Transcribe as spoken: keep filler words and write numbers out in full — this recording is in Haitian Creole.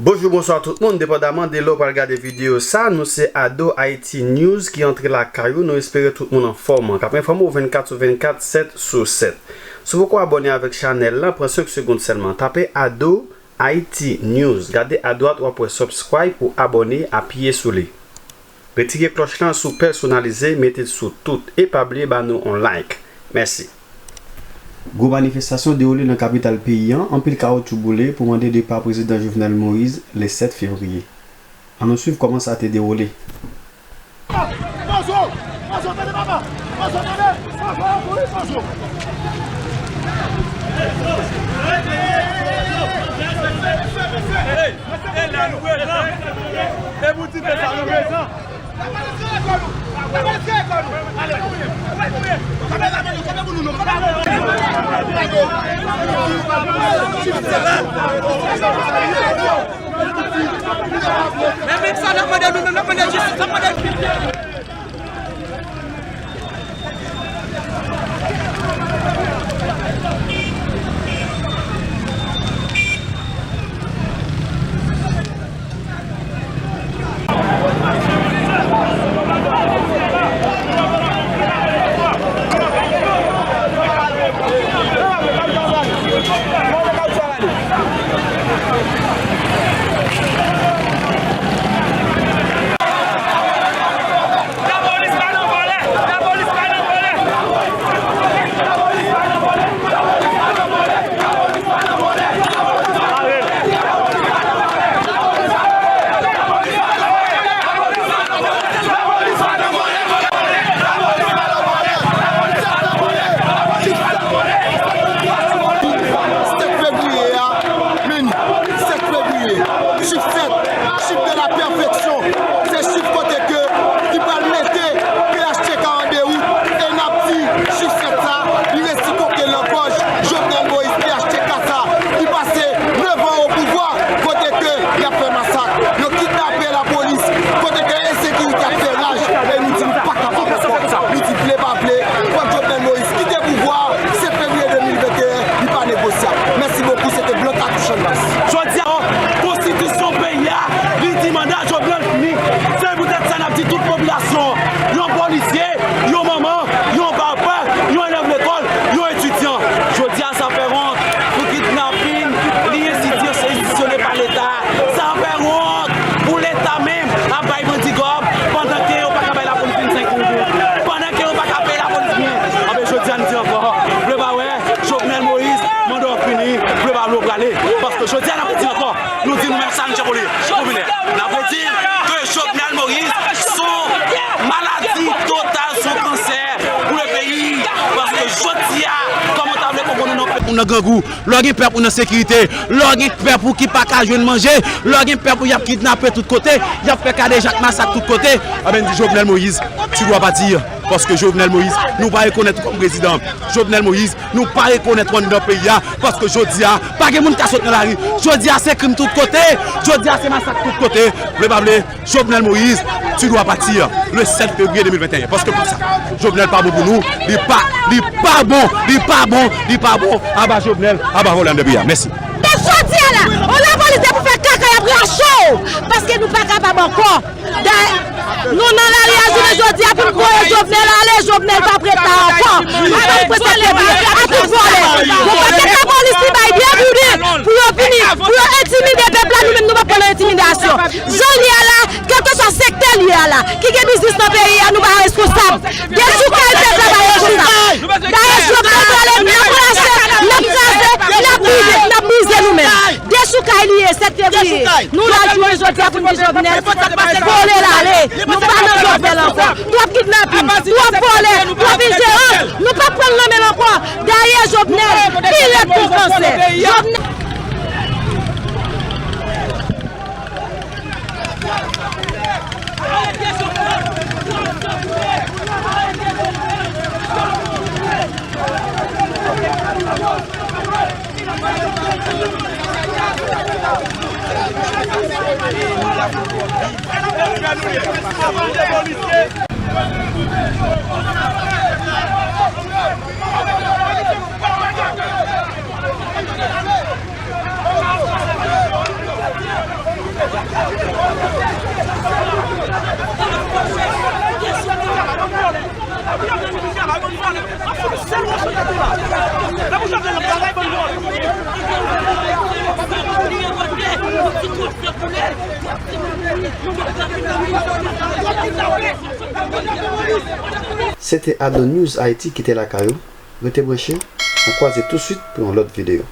Bonjou, bonswa tout moun, depandaman de lè w pral gade videyo sa, nou se Ado Haiti News ki antre lakay ou, nou espere tout moun anfòm, k ap enfòme w vennkat sou vennkat, sèt sou sèt. Si w poko abòne avèk chanèl lan, pran senk segonn sèlman, tape Ado Haiti News, gade adwat w ap wè subscribe pou abòne, apiye sou li. Retire klòch lan sou pèsonalize, mete l sou tout, e pa bliye ba nou on like. Mèsi. Gwo manifestasyon dewoule nan kapital peyi an, anpil kawotchou boule pou mande depa prezidan Jovenel Moïse le sèt fevriye. Ann nou swiv kòman sa te dewoule. Panzo! Panzo, tande papa! Panzo, tande! Panzo, ap mouri, Panzo! Hey! Hey, la, nou prezan! E pou ti fè sa, nou prezan! Men, men sa n ap mande nou menm, n ap mande jistis, n ap mande. Senk fevriye a, men, senk fevriye, chif sèt, chif de la pèfeksyon, se chif kote ke ki pral mete P H T K an dewout, e n ap di chif sèt sa, li resi koke nan gòj Jovenel Moïse, P H T K sa, ki pase nèf an o pouvwa, kote ke y ap fè masak, yo kidnape lapolis, kote ke ensekirite ap fè raj, e nou di nou pa kapab ankò. Nou di vle pa vle, fòk Jovenel Moïse kite pouvwa a, senk fevriye de mil venteyen, li pa negosyab. Mèsi bokou, se te Blanc Cartouche Cannabis. Jodi a, konstitisyon peyi a, li di manda Jovenel fini. Se poutèt sa n ap di tout popilasyon, yon polisye, yon manman, yon papa, yon elèv lekòl, yon etidyan. Jodi a, sa fè wont pou kidnapin li enstitisyone pa Leta. Sa fè wont pou Leta menm ap bay bandi kòb pandan ke yo pa ka bay lapolis vennsenk mil goud, pandan ke yo pa ka peye lapolis byen. Anben, jodi a, n di ankò, vle pa vle, Jovenel Moïse, manda w fini, vle pa vle w prale. Paske jodi a, n ap di ankò, nou di nou menm sa n tchè pou li, popilè. N ap redi ke Jovenel Moïse se yon maladi total, se yon kansè pou le peyi. Paske jodi a, kòman w ta vle konprann nou nan peyi, ou nan grangou, lè w gen pèp ou nan sekirite, lè w gen pèp ou ki pa ka jwenn manje, lè w gen pèp ou y ap kidnape tout kote, y ap fè kadejak, masak tout kote, anben, n di Jovenel Moïse, tu dois partir. Paske Jovenel Moïse, nou pa rekonèt ou kòm prezidan. Jovenel Moïse, nou pa rekonèt ou anndan peyi a. Paske jodi a, pa gen moun ka sot nan lari. Jodi a, se krim tout kote. Jodi a, se masak tout kote. Vle pa vle, Jovenel Moïse, tu dois partir le sept février deux mille vingt et un. Paske pou sa, Jovenel pa bon pou nou. Li pa, li pa bon, li pa bon, li pa bon. Aba Jovenel, aba vòlè anndan peyi a. Mèsi. Depi jodi a la, on lapolis depi w fè kaka, y ap rache w. Paske nou pa kapab ankò. Da-, nou nan lari a jounen jodi a pou n voye Jovenel ale, Jovenel p ap ret la ankò. Li p ap ret la ankò. A tout vòlè. Gon pakèt lapolis ki bay byen bouden pou yo vini, pou yo entimide pèp la, nou menm nou p ap pran nan entimidasyon. Jan l ye a la, kèlkeswa sektè l ye a la, ki gen biznis nan peyi a, nou pa reskonsab. Dechoukay pèp la pa reskonsab. Dayè Jovenel prale, n ap rache, n ap kraze, n ap brize, n ap brize nou menm. Dechoukay li ye, sèt fevriye. Nou la jounen jodi a pou n di Jovenel, vole l ale. Nou pa nan Jovenel ankò. Twòp kidnapin, twòp vòlè, twòp enjerans. Nou p ap pran l nan men l ankò. Dayè Jovenel, pi rèd ke yon kansè. Jovenel. Se te Adon News Haïti ki te lakay ou. Rete branche, n a kwaze touswit pou yon lòt videyo.